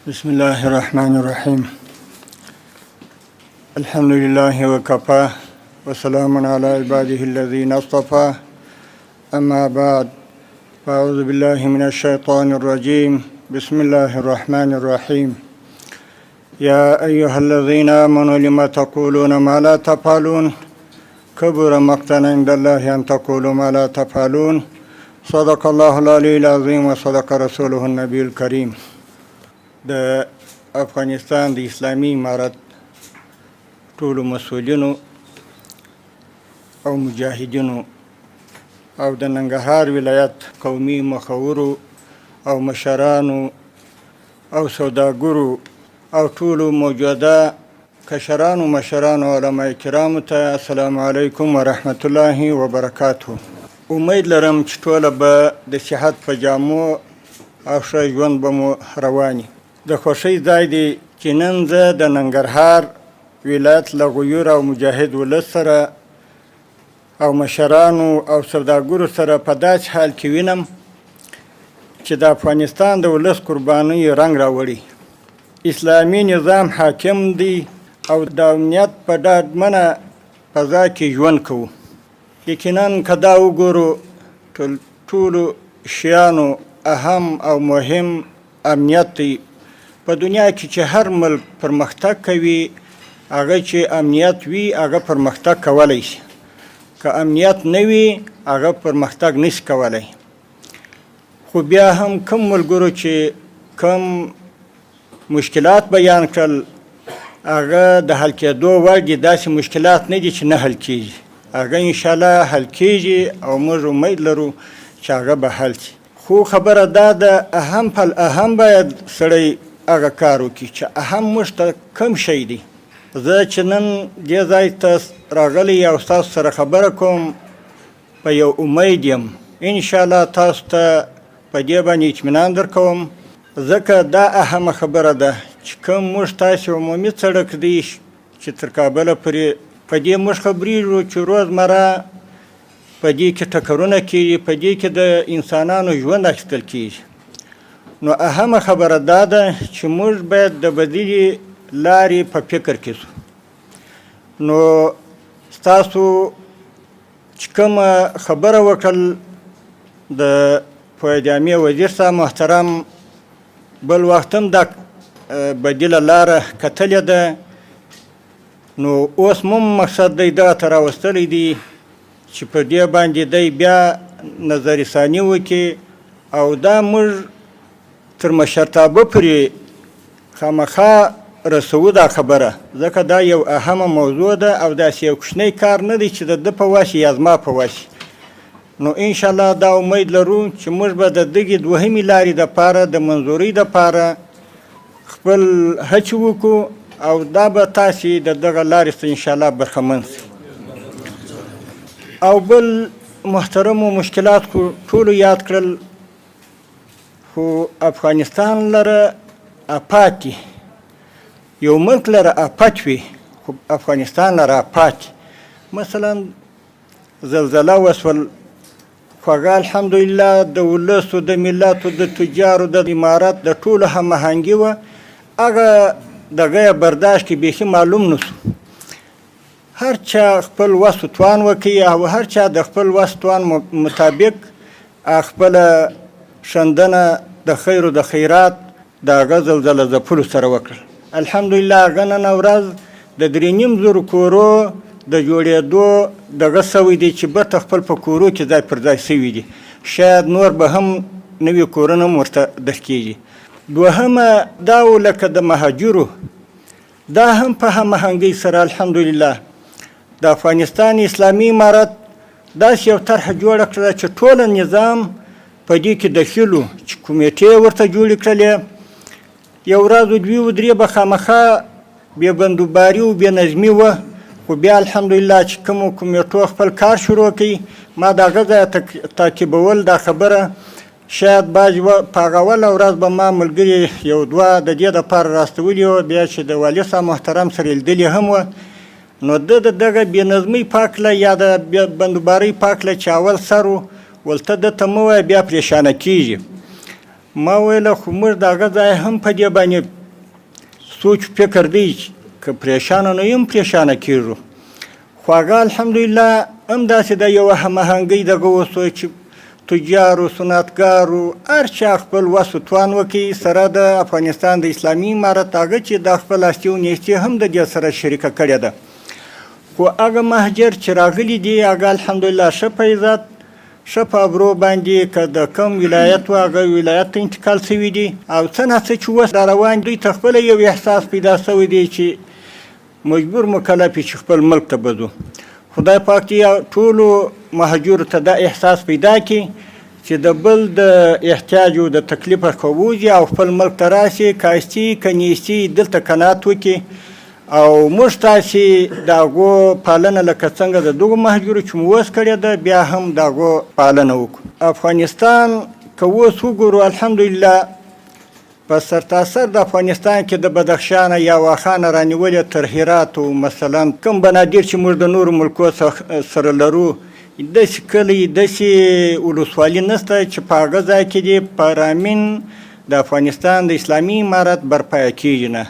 بسم الله الرحمن الرحیم. الحمد لله وكفى وسلام على عباده الذين اصطفى. اما بعد، فاعوذ بالله من الشيطان الرجيم. بسم الله الرحمن الرحيم. يا ايها الذين امنوا لم تقولون ما لا تفعلون؟ كبر مقتا عند الله ان تقولوا ما لا تفعلون. صدق الله العلي العظيم وصدق رسوله النبي الكريم. د افغانستان د اسلامي امارت ټولو مسؤلینو او مجاهدینو او د ننګرهار ولایت قومي مخورو او مشرانو او سوداګرو او ټولو موجوده کشرانو، مشرانو، علماء کرامو ته السلام علیکم ورحمت الله وبرکاته. امید لرم چې ټوله به د صحت په جامو او ښه ژوند به مو روان. د خوښۍ ځای دی چې نن زه د ننګرهار ولایت له غیور او مجاهد ولس سره او مشرانو او سوداګرو سره په داسې حال کې وینم چې د افغانستان د ولس قربانۍ رنګ راوړي، اسلامي نظام حاکم دی او د امنیت په ډاډمنه فضا کې ژوند کوو. یقینا که دا وګورو، تر ټولو شیانو اهم او مهم امنیت دی. په دنیا کې چې هر ملک پرمختګ کوي، هغه چې امنیت وي هغه پرمختګ کولی شي، که امنیت نه وي هغه پرمختګ نشي کولی. خو بیا هم کوم ملګرو چې کوم مشکلات بیان کړل، هغه د حل کېدو وړ دي. داسې مشکلات نه دي چې نه حل کېږي، هغه انشاءالله حل کېږي او موږ امید لرو چې هغه به حل شي. خو خبره دا ده، اهم پل اهم باید سړی هغه کار وکړي چې اهم موږ ته کوم شی دی. زه چې نن دې ځای ته راغلی او ستاسو سره خبره کوم، په یو امید یم. انشاءالله تاسو ته په دې باندې اطمینان درکوم، ځکه دا اهمه خبره ده چې کوم موږ تاسې عمومي سړک دی چې تر کابله پورې، په دې موږ خبرېږو چې روزمره په دې کې ټکرونه کېږي، په دې کې د انسانانو ژوند اخیستل کېږي. نو اهمه خبره دا ده چې موږ باید د بدیلې لارې په فکر کې شو. نو ستاسو چې کومه خبره وکړل، د فواید عامې وزیر صاحب محترم بل وخت هم دا بدیله لاره کتلې ده. نو اوس مو مقصد دی دغه ته راوستلی دی چې په دې باندې دی بیا نظر ثاني وکړي او دا موږ تر مشرتابه پورې خامخا رسوو دا خبره، ځکه دا یو اهمه موضوع ده او داسې یو کوچنی کار نه دی چې د ده په وس یا زما په وس. نو انشاءالله دا امید لرو چې موږ به د دغې دوهمې لارې دپاره د منظورۍ دپاره خپل هڅې وکړو او دا به تاسې د دغه لارې څخه انشاءالله برخمن شئ. او بل محترمو مشکلات خو ټولو یاد کړل، خو افغانستان لره اپات دي. یو ملک لره اپت وي، خو افغانستان لره اپات. مثلا زلزله وسول، خو هغه الحمدلله د ولس، د ملت، د تجارو، د امارت د ټولو هماهنګي وه. هغه دغه یې برداشت کې بیخي معلوم نه شو. هر چا خپل وس و توان وکړي او هر چا د خپل وس توان مطابق خپله ښندنه د خیر و د خیرات د هغه زلزله ځپلو سره وکړه. الحمدلله هغه نن ورځ د 3.5 زرو کورو د جوړېدو دغه سوی دی چې بیرته خپل په کورو کې ځای پر ځای سوي دي. شاید نور به هم نوي کورونه هم ورته در کېږي. دوهمه دا و لکه د مهاجرو، دا هم په هماهنګۍ سره الحمدلله د افغانستان اسلامي امارت داسې یو طرحه جوړه کړه چې ټوله نظام په دې کې دخیل و، چې کمیټې ورته جوړې کړلې. یو ورځ و دوې و درې به خامخا بې بندوباري و بې نظمي وه، خو بیا الحمدلله چې کومو کمیټو خپل کار شروع کړي، ما د هغه ځایه تعقیبول دا خبره. شاید بعضې په هغه اوله ورځ به ما ملګري یو دوه د دې دپاره راستولي وه، بیا چې د والي صاحب محترم سره لیدلي هم وه. نو ده د دغه بې نظمۍ په هکله یا د بندوبارۍ په هکله چې اول سر و، ولته ده ته مه وایه، بیا پرېشانه کېږي. ما ویله خو موږ د هغه ځای هم په دې باندې سوچ فکر دی چې که پریشانه نه یم پریشانه کیږو، خو هغه الحمدلله هم داسې د یوه هماهنګۍ دغه وسو چې تجارو، صنعتګارو، هر چا خپل وس و توان وکړي سره د افغانستان د اسلامي امارت هغه چې دا خپل هستي او نیستي هم د دې سره شریکه کړې ده. خو هغه مهاجر چې راغلي دي هغه الحمدلله ښه په عزت، ښه په ابرو باندې که د کوم ولایت و هغه ولایت ته انتقال شوي دي، او څه نا څه چې اوس را روان دوی ته خپله یو احساس پیدا شوی دی چې مجبور مکلف یو چې خپل ملک ته به ځو. خدای پاک دې ټولو مهاجرو ته دا احساس پیدا کړي چې د بل د احتیاج او د تکلیف څخه ووځي او خپل ملک ته راشي، که هستي که نیستي دلته قناعت وکړي، او موږ تاسې د هغو پالنه لکه څنګه د دغو مهاجرو چې مو اوس کړې ده بیا هم د هغو پالنه وکړو. افغانستان که اوس وګورو الحمدلله په سرتاسر د افغانستان کې د بدخشانه یا واخانه رانیولې تر هرات او مثلا کوم بنادیر چې موږ د نورو ملکو سره لرو، داسې کلی داسې ولسوالي نشته چې په هغه ځای کې دې پرامین د افغانستان د اسلامي امارت برپایه کېږي نه.